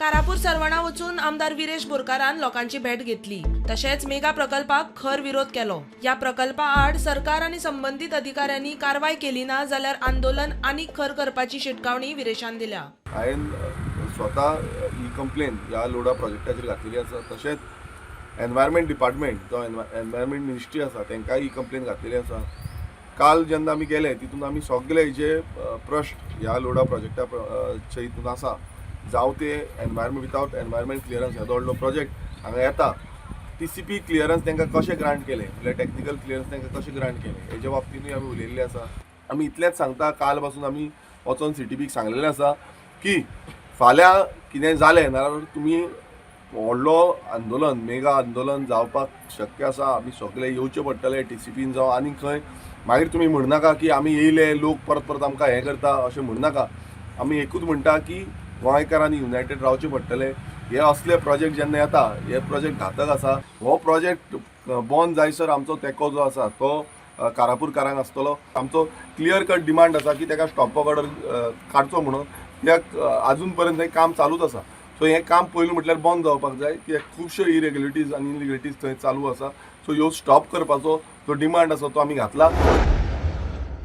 कारापूर सर्वणा वचून आमदार विरेश बोरकारान लोकांची भेट घेतली. तशेंच मेगा प्रकल्पाक खर विरोध केलो. ह्या प्रकल्पा आड सरकार आनी संबंदीत अधिकाऱ्यांनी कारवाय केली ना जाल्यार आंदोलन आनीक खर करपाची शिटकावणी विरेशान दिल्या. हांवें स्वता ही कंप्लेन ह्या लोडा प्रोजेक्टाचेर घातलेली आसा. तशेंच एनवायरमेंट डिपार्टमेंट जावं एनवायरमेंट मिनिस्ट्री आसा, तांकांय ही कंप्लेन घातलेली आसा. काल जेन्ना आमी गेले, तितून आमी सगळे जे प्रश्न ह्या लोडा प्रोजेक्टाचे हितून आसा, जावं ते एनवायरमेंट, विदावट एनवायरमेंट क्लियरन्स येदो व्हडलो प्रोजेक्ट हांगा येता, टीसीपी क्लियरन्स तांकां कशें ग्रांट केलें, म्हणल्यार टॅक्निकल क्लियरन्स तांकां कशें ग्रांट केलें, हेच्या बाबतीनूय आमी उलयल्ले आसा. आमी इतलेंच सांगता, काल पासून आमी वचोन सीटीपीक सांगलेलें आसा की फाल्यां कितें जालें नाल्यार तुमी व्हडलो आंदोलन, मेगा आंदोलन जावपाक शक्य आसा. आमी सगळे येवचे पडटले टीसीपीन जावं आनी खंय. मागीर तुमी म्हणनाका की आमी येयले, लोक परत परत आमकां हें करता, अशें म्हणनाका. आमी एकूच म्हणटा की गोंयकारांनी युनायटेड रावचें पडटलें. हे असले प्रोजेक्ट जेन्ना येता, हे प्रोजेक्ट घातक आसा. हो प्रोजेक्ट बंद जायसर आमचो तेंको जो आसा तो कारापूरकारांक आसतलो. आमचो क्लियर कट डिमांड आसा की ताका स्टॉप ऑर्डर काडचो म्हणून. कित्याक अजून पर्यंत हें काम चालूच आसा. सो हें काम पयलू म्हटल्यार बंद जावपाक जाय, कित्याक खुबश्यो इरेग्युलरिटीज आनी इलिगलिटीज थंय चालू आसा. सो ह्यो स्टॉप करपाचो जो डिमांड आसा तो आमी घातला.